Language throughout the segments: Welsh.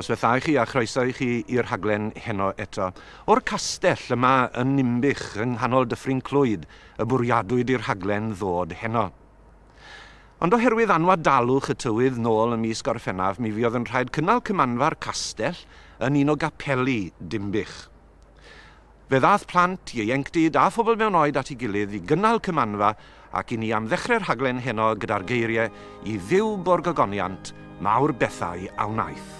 Noswaith dda i chi a chroeso i chi i'r rhaglen heno eto. O'r castell yma yn Ninbych yng nghanol Dyffryn Clwyd y bwriadwyd i'r rhaglen ddod heno. Ond oherwydd anwadalwch y tywydd nôl ym mis Gorffennaf mi fuodd yn rhaid cynnal cymanfa'r castell yn un o gapeli Dinbych. Fe ddaeth plant, ieuenctid a phobl mewn oed at ei gilydd i gynnal cymanfa ac i ni am ddechrau'r rhaglen heno gyda'r geiriau I Dduw bo'r gogoniant, mawr bethau a wnaeth.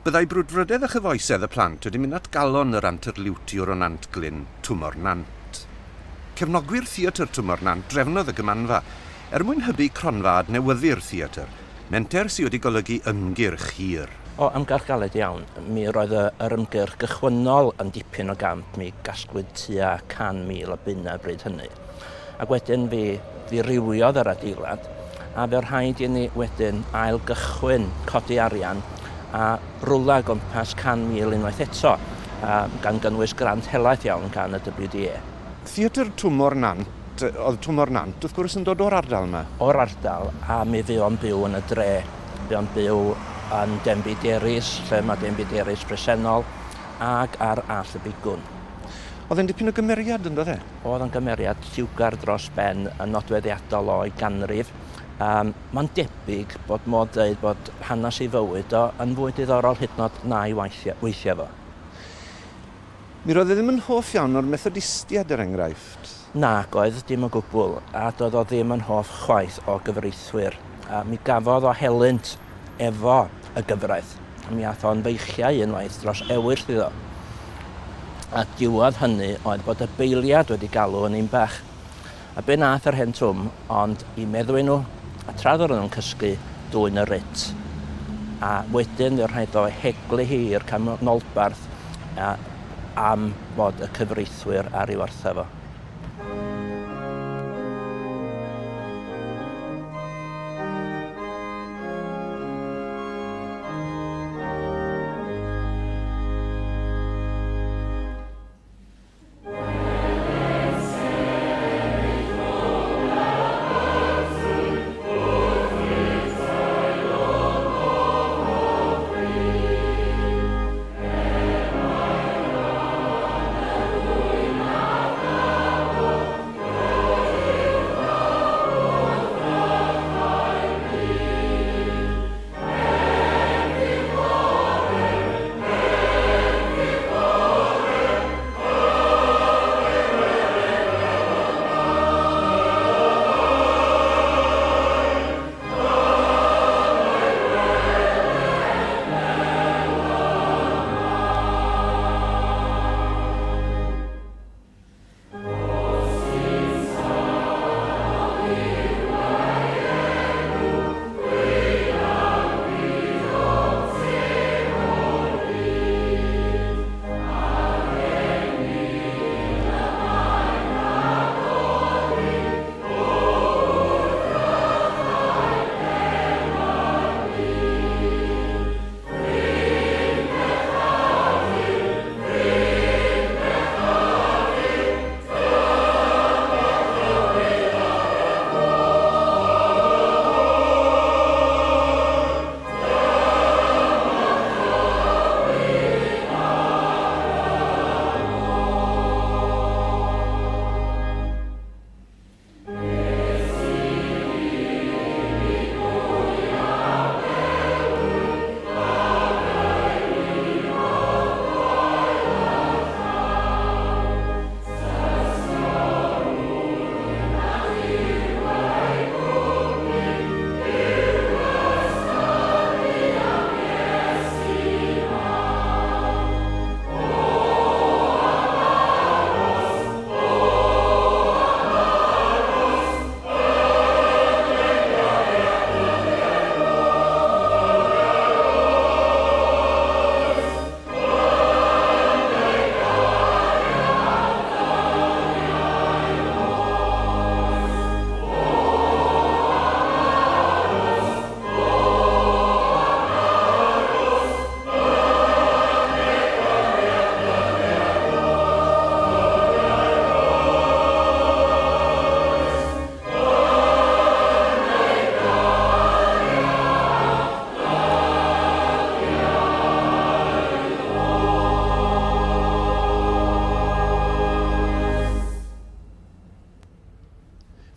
Byddai brwdfrydedd a chyfoesedd y plant wedi mynd at galon yr anterliwtiwr o Nantglyn, Twm o'r Nant. Cefnogwyr Theatr Twm o'r Nant drefnodd y Gymanfa er mwyn hybu cronfa adnewyddu'r theatr, menter sy wedi golygu ymgyrch hir. O, ymgyrch galed iawn. Mi roedd y, yr ymgyrch gychwynnol yn dipyn o gamp, mi gasglwyd tua 100,000 o bunnau bryd hynny. Ac wedyn fi ddirywiodd yr adeilad, a fe rhaid i ni wedyn ail gychwyn codi arian a rwla gwmpas 100,000 unwaith eto, a gan gynnwys grant helaeth iawn gan y WDA. Theatr Twm o'r Nant, oedd Twm o'r Nant wrth gwrs yn dod o'r ardal yma? O'r ardal, a mi fuo'n byw yn y dre. Fuo'n byw yn Denby Dairies, lle mae Denby Dairies presennol, ag ar Allt y Bigwn. Oedd e'n dipyn o gymeriad yn doedd e? Oedd o'n gymeriad lliwgar dros ben, yn nodweddiadol o'i ganrif. Um, Mae'n debyg bod modd dweud bod hanes ei fywyd o yn fwy diddorol hyd yn oed na'i weithiau, weithiau fo. Mi roedd e ddim yn hoff iawn o'r Methodistiaid, er enghraifft. Nag oedd, dim o gwbl, a doedd o ddim yn hoff chwaith o gyfreithwyr. A mi gafodd o helynt efo y gyfraith. Mi ath o'n feichiau unwaith dros ewyrth iddo. A diwedd hynny oedd bod y beiliad wedi galw yn un bach. A be nath yr hen Twm ond i meddwi nhw, a tra oedden nhw'n cysgu, dwyn y writ. A wedyn fe rhaid o heglu hi i'r canolbarth am fod y cyfreithwyr ar ei wartha fo.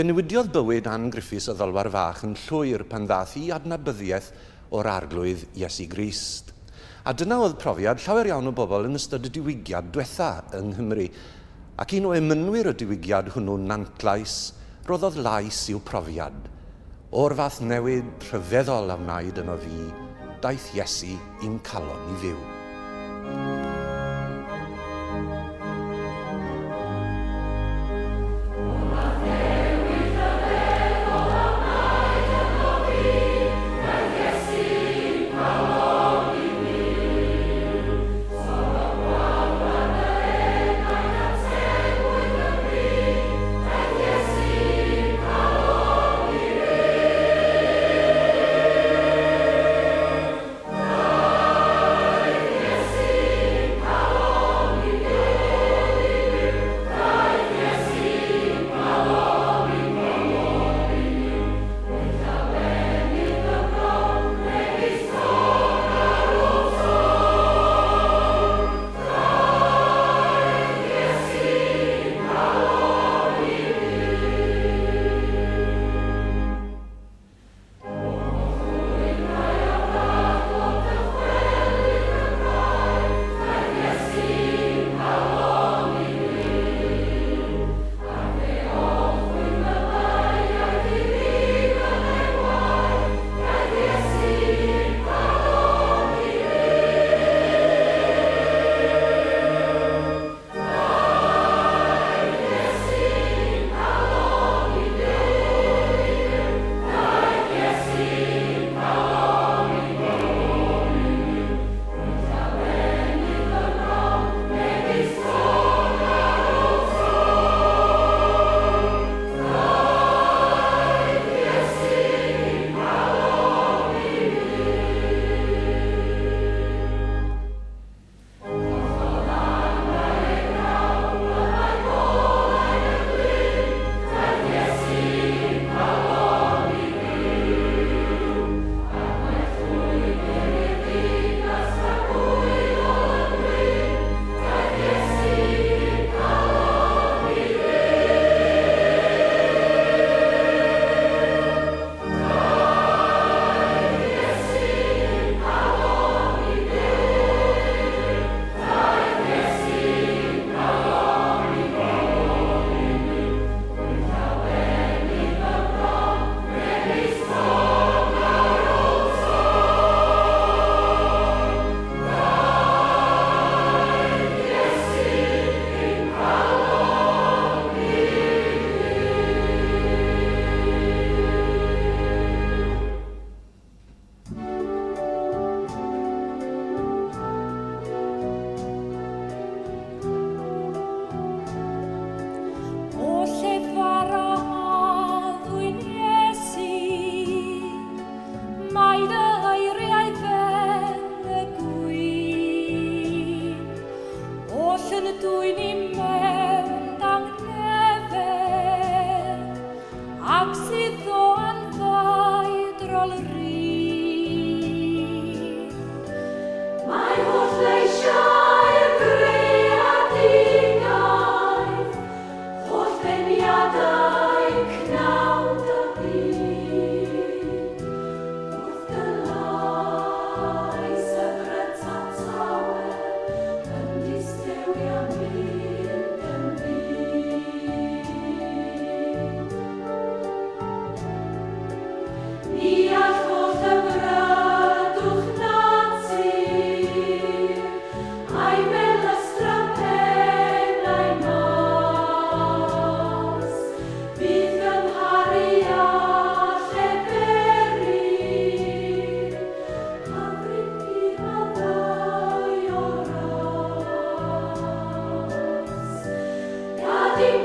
Fe newidiodd bywyd Ann Griffiths o Ddolwar Fach yn llwyr pan ddath i adnabyddiaeth o'r Arglwydd Iesu Grist. A dyna oedd profiad llawer iawn o bobl yn ystod y diwygiad dwetha yng Nghymru. Ac un o emynwyr y diwygiad hwnnw, Nantlais, roddodd lais i'w profiad. O'r fath newid rhyfeddol a wnaed yno fi, Daeth Iesu i'm calon i fyw.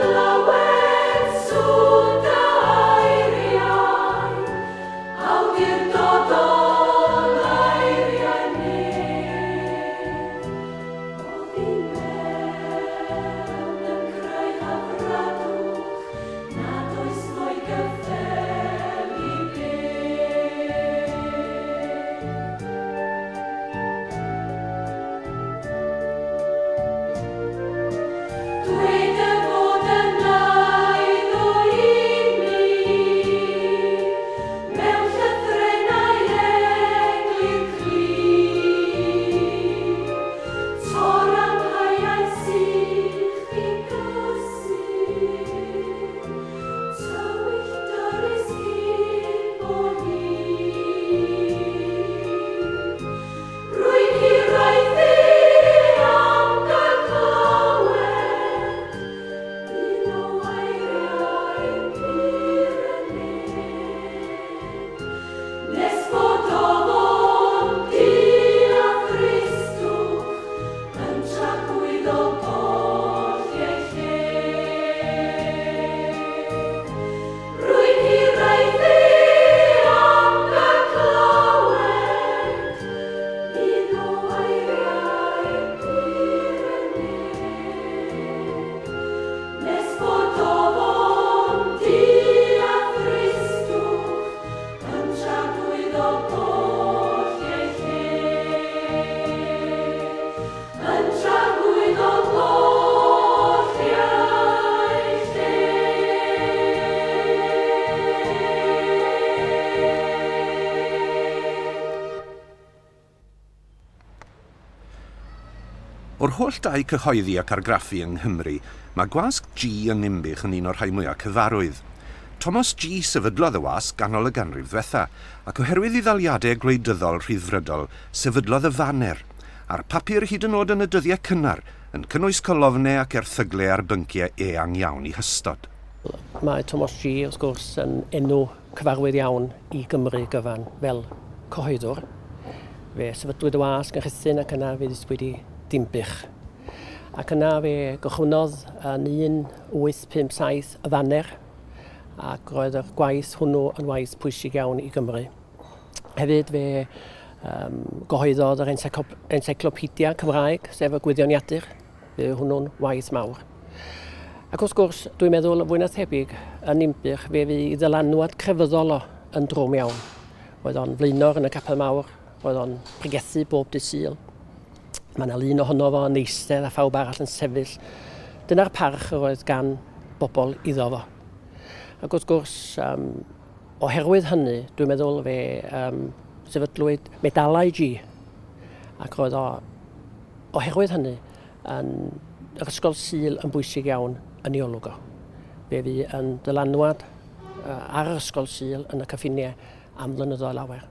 Glywed sŵn dy eiriau, awdur O'r holl dai cyhoeddi ac argraffu yng Nghymru, mae Gwasg Gee yn Ninbych yn un o'r rhai mwyaf cyfarwydd. Thomas Gee sefydlodd y wasg ganol y ganrif ddwetha, ac oherwydd ei ddaliadau gwleidyddol rhyddfrydol, sefydlodd y Faner, a'r papur hyd yn oed yn y dyddiau cynnar, yn cynnwys colofnau ac erthygle ar bynciau eang iawn eu hystod. Mae Thomas Gee, wrth gwrs, yn enw cyfarwydd iawn i Gymru gyfan fel cyhoeddwr. Fe sefydlwyd y wasg yn Rhuthun ac yna fe ddysgwyd i Dinbych. Ac yna fe gychwynnodd yn 1857 y Faner, ac roedd y gwaith hwnnw yn waith pwysig iawn i Gymru. Hefyd fe um, gyhoeddodd yr Encyclopedia Cymraeg, sef y Gwyddoniadur. Fe hwnnw'n waith mawr. Ac wrth gwrs, dwi'n meddwl fwy na thebyg, yn Ninbych, fe fu i ddylanwad crefyddol o yn drwm iawn. Roedd o'n flaenor yn y Capel Mawr, roedd o'n pregethu bob dydd Sul. Mae yna lun ohono fo yn eistedd a phawb arall yn sefyll. Dyna'r parch yr oedd gan bobl iddo fo. Ac wrth gwrs, um, oherwydd hynny, dwi'n meddwl fe um, sefydlwyd medalau G. Ac roedd o, oherwydd hynny, yn yr ysgol Sul yn bwysig iawn yn ei olwg o. Fe fu yn dylanwad ar yr ysgol Sul yn y cyffiniau am flynyddoedd lawer.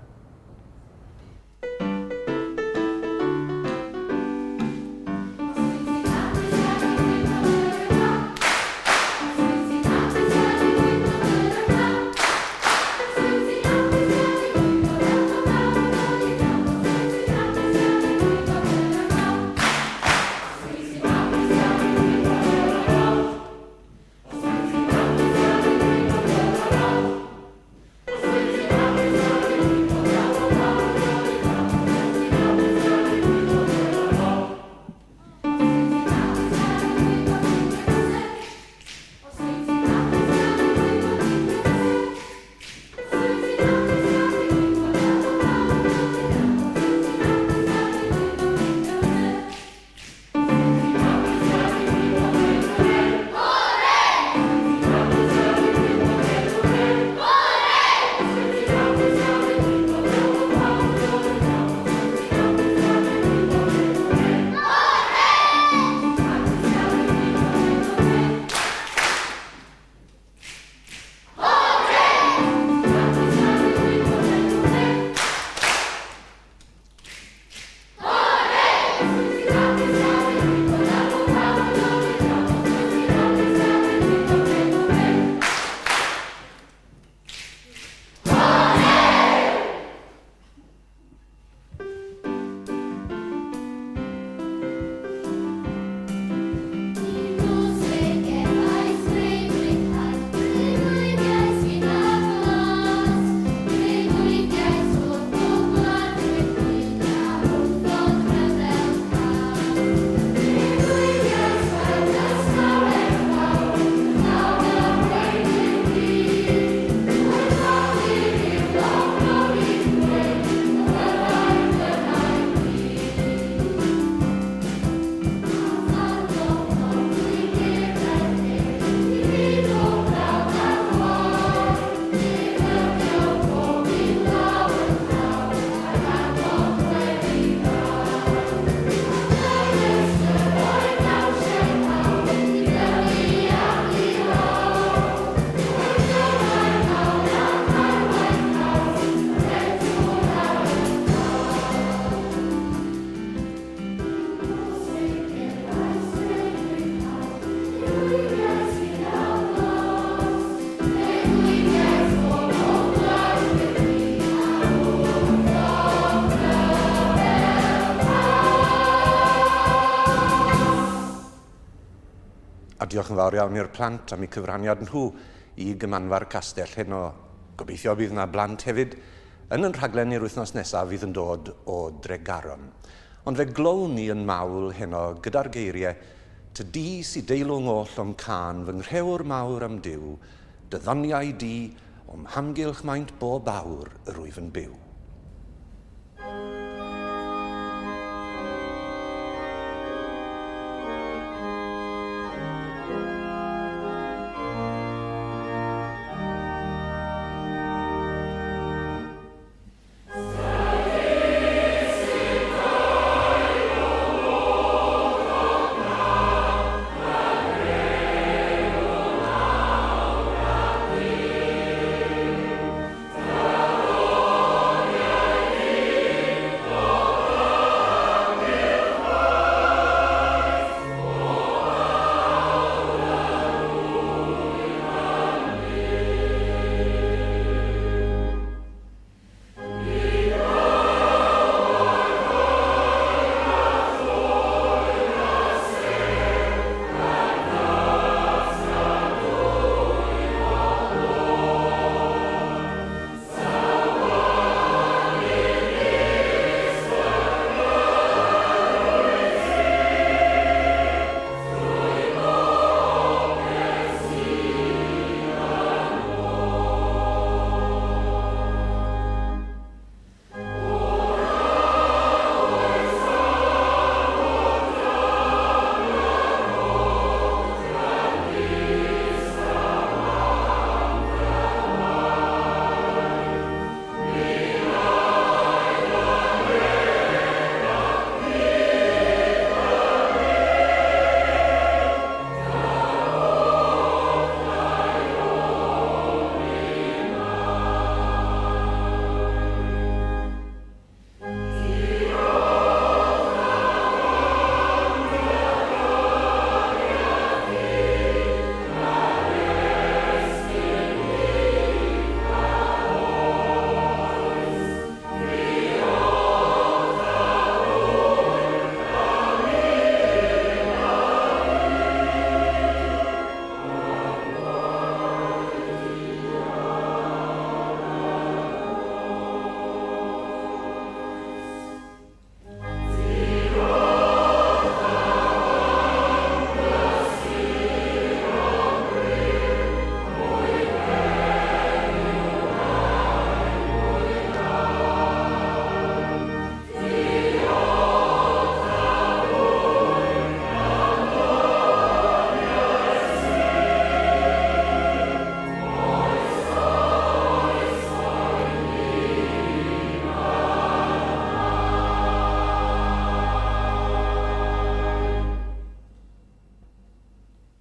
A diolch yn fawr iawn i'r plant am eu cyfraniad nhw i Gymanfa'r Castell heno. Gobeithio bydd yna blant hefyd yn yn rhaglen ni'r wythnos nesaf fydd yn dod o Dregaron. Ond fe glown ni yn mawl heno gyda'r geiriau Ty di sy deilwng oll o'm cân, fy nghrëwr mawr a'm Duw, dy ddoniau di, o'm hamgylch maent bob awr yr wyf yn byw.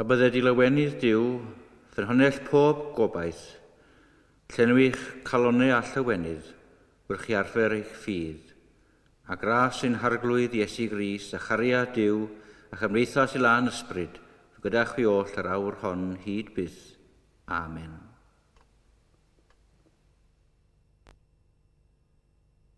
bydded i lawenydd Duw, ffynhonnell pob gobaith, llenwi'ch calonnau â llawenydd wrth chi arfer eich ffydd, a gras ein Harglwydd Iesu Grist a chariad Duw a chymdeithas i lân ysbryd, gyda chwi oll yr awr hon hyd byth. Amen.